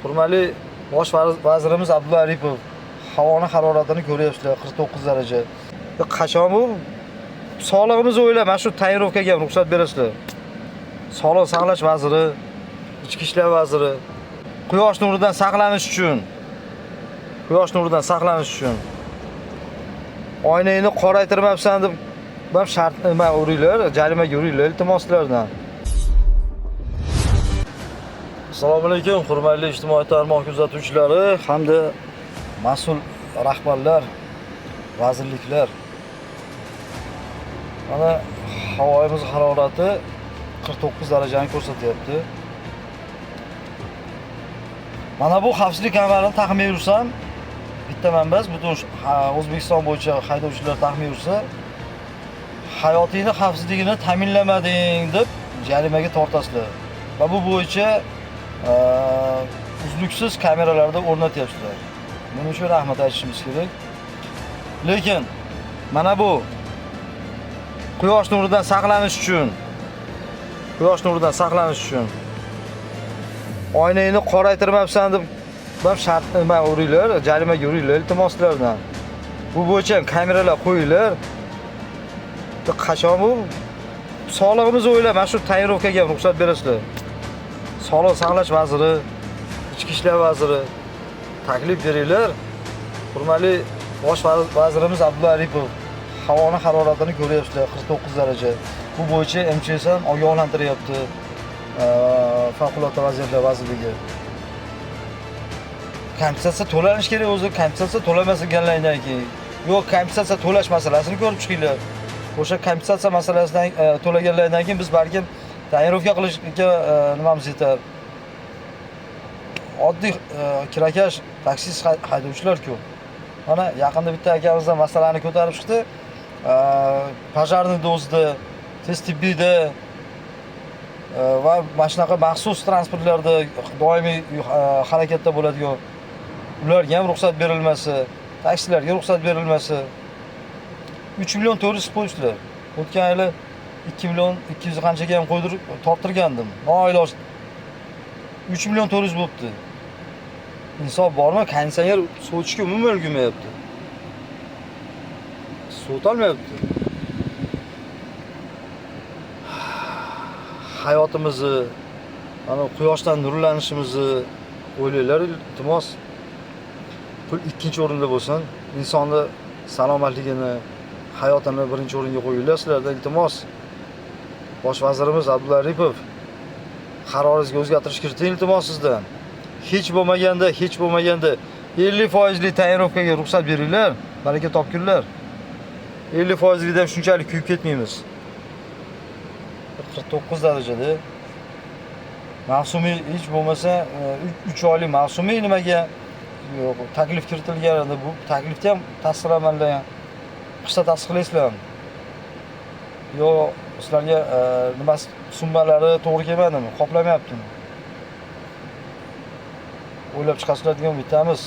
Hurmatli bosh vazirimiz Abdulla Aripov, havoni haroratini ko'ryapsizlar, 49 daraja. Qachon bu sog'lig'imizni o'ylab mana shu tonirovkaga ham ruxsat berasizlar? Sog'liqni saqlash vaziri, Ichki ishlar vaziri, quyosh nuridan saqlanish uchun, quyosh nuridan saqlanish uchun oynangni qoraytirmabsan deb ham shart nima uringlar, jarimaga uringlar, iltimos sizlardan. Assalomu alaykum, hurmatli ijtimoiy tarmoq kuzatuvchilari hamda mas'ul rahbarlar, vazirliklar. Mana havoimiz harorati 49 darajani ko'rsatyapti. Mana bu xavfsizlik kamarini taqmay yursam, bitta man emas, butun O'zbekiston bo'yicha haydovchilar taqmay yursa, hayotingni xavfsizligini ta'minlamading deb jarimaga tortasizlar. Va bu bo'yicha uzluksiz kameralarda o'rnatyapsizlar. Buning uchun rahmat aytishimiz kerak. Lekin mana bu quyosh nuridan saqlanish uchun, quyosh nuridan saqlanish uchun oynangni qoraytirmabsan deb ham shart nima uringlar, jarimaga uringlar, iltimos sizlardan. Bu bo'yicha ham kameralar qo'yinglar. Qachon bu sog'lig'imizni o'ylab mana shu tonirovkaga ham ruxsat berasizlar? Sog'liqni saqlash vaziri, Ichki ishlar vaziri, taklif beringlar. Hurmatli bosh vazirimiz Abdulla Aripov, havoni haroratini ko'ryapsizlar, 49 daraja. Bu bo'yicha MChS ham ogohlantiryapti. Favqulodda vaziyatlar vazirligi. Kompensatsiya to'lanishi kerak o'zi, kompensatsiya to'lamaganlardan keyin. Yo'q, kompensatsiya to'lash masalasini ko'rib chiqinglar. O'sha kompensatsiya masalasidan to'laganlardan keyin biz balkim tonirovka qilishga nimamiz yetar. Oddiy kirakash taksist haydovchilar ko'p. Mana yaqinda bitta akamizdan masalani ko'tarib chiqdi. Пожарный o'zida, tez tibbiyda va mana shunaqa maxsus transportlarda doimiy harakatda bo'ladigan ularga ham ruxsat berilmasa, taksilarga ruxsat berilmasa, 3 million 400 qo'yibsizlar. O'tgan yili 2 million 200 qanchaga ham qo'ydirib torttirgandim. Noiloj 3 million 400 bo'libdi. Insof bormi? Konditsioner sovutishga umuman ulgurmayapti. Sovutolmayapti. Hayotimizni, mana quyoshdan nurlanishimizni o'ylanglar, iltimos. Pul ikkinchi o'rinda bo'lsin, insonni salomatligini, hayotini birinchi o'ringa qo'yinglar sizlardan, iltimos. Bosh vazirimiz Abdulla Aripov, qaroringizga o'zgartirish kiriting, iltimos sizdan. Hech bo'lmaganda, hech bo'lmaganda 50 foizli tonirovkaga ruxsat beringlar, baraka topkunlar. 50 foizlidan shunchalik kuyib ketmaymiz. 49 darajada. Mavsumiy hech bo'lmasa 3 oylik mavsumiy nimaga yo'q, taklif kiritilgan edi. Bu taklifni ham tasdiqlamanlar. Qishda tasdiqlaysizlarmi? Yo, sizlarga nimasi summalari to'g'ri kelmadimi? Qoplamayaptimi? O'ylab chiqasizlar degan umiddamiz.